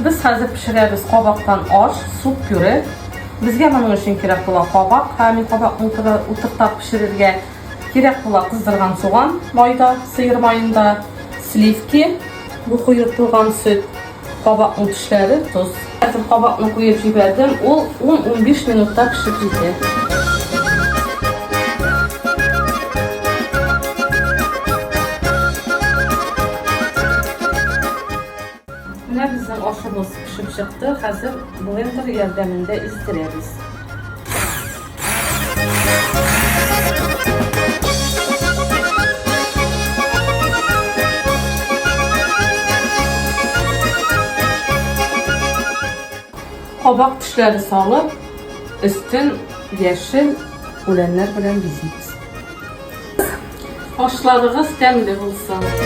Без хәзер пешерәбез кабактан аш, суп-пюре. Безгә моның өчен кирәк була кабак, һәм мин кабакны утыртап пешерергә кирәк була кыздырган суган майда, сыер маенда, сливки, бу куертылган сөт, кабакның төшләре, тоз. Хәзер кабакны куеп җибәрдем, ул 10-15 минутта пешеп җитә. Менә безнең ашыбыз пешеп чыкты. Хәзер блендер ярдәмендә истерәбез. Кабак төшләре салып, өстен яшел үләннәр белән бизибез. Ашларыгыз тәмле булсын!